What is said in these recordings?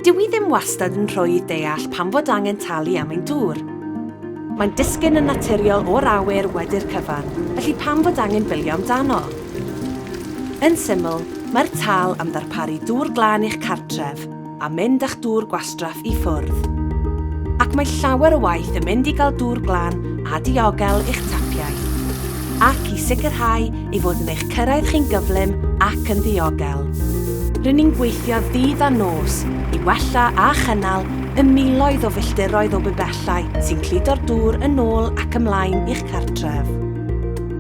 Dyw i ddim wastad yn rhwydd deall pam fod angen talu am ein dŵr. Mae'n disgyn yn naturiol o'r awyr wedi'r cyfan, felly pam fod angen bilio amdano? Yn syml, mae'r tâl am ddarparu dŵr glân i'ch cartref a mynd â'ch dŵr gwastraff i ffwrdd. Ac mae llawer o waith yn mynd i gael dŵr glân a diogel i'ch tapiau, ac i sicrhau ei fod yn eich cyrraedd chi'n gyflym ac yn ddiogel. Rŷn ni'n gweithio ddydd a nos i wella a chynnal y miloedd o filltiroedd o bibellau sy'n cludo'r dŵr yn ôl ac ymlaen i'ch cartref.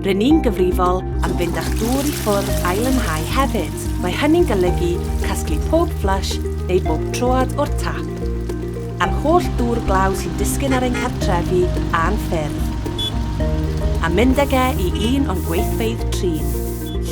Rŷn ni'n gyfrifol am fynd â'ch dŵr i ffwrdd a'i lanhau hefyd. Mae hynny'n golygu casglu pob fflysh neu bob troad o'r tap. A'r holl ddŵr glaw sy'n disgyn ar ein cartrefi a'n ffyrdd. A mynd ag e i un o'n gweithfeydd trin,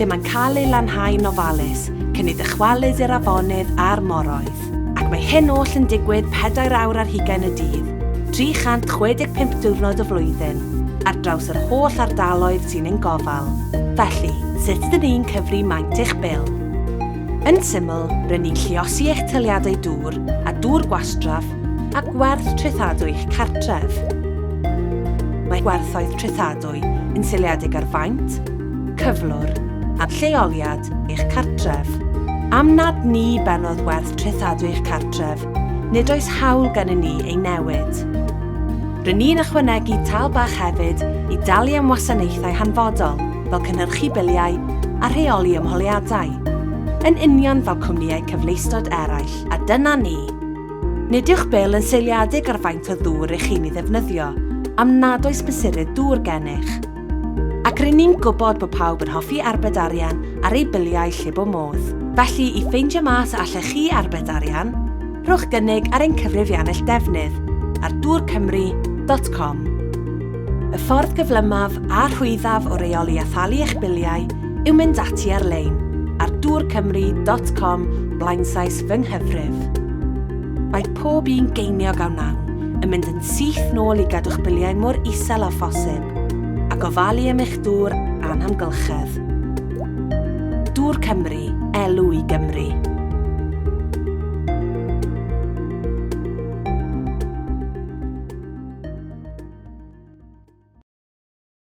lle mae'n cael ei lanhau'n ofalus cyn ei ddychwelyd i'r afonydd a'r moroedd. Ac mae hyn oll yn digwydd pedair awr ar hugain y dydd, 365 diwrnod y flwyddyn, ar draws yr holl ardaloedd sy'n ein gofal. Felly, sut ydyn ni'n cyfri maint eich bil? Yn syml, rŷn ni'n lluosi eich taliadau dŵr a dŵr gwastraff a gwerth trethadwy eich cartref. Mae gwerthoedd trethadwy yn seiliedig ar faint, cyflwr a lleoliad eich cartref. Am nad ni bennodd werth trethadwy eich cartref, nid oes hawl gennym ni ei newid. Rŷn ni'n ychwanegu tâl bach hefyd i dalu am wasanaethau hanfodol, fel cynhyrchu biliau a rheoli ymholiadau, yn union fel cwmnïau cyfleustod eraill, a dyna ni! Nid yw'ch bil yn seiliedig ar faint o ddŵr ych chi'n ei ddefnyddio, am nad oes mesurydd dŵr gennych. Ac ry'n ni'n gwybod bod pawb yn hoffi arbed arian ar eu biliau lle bo modd. Felly, i ffeindio mas a allech chi arbed arian, rhowch gynnig ar ein cyfrifiannell defnydd ar dŵrcymru.com. Y ffordd gyflymaf a rhwyddaf o reoli a thalu eich biliau yw mynd ati ar-lein ar dŵrcymru.com blaensaes fy nghyfrif. Mae pob un geiniog a wnawn yn mynd yn syth nôl i gadw'ch biliau mor isel â phosib a gofalu am eich dŵr a'n hamgylchedd. Dŵr Cymru, elw i Gymru.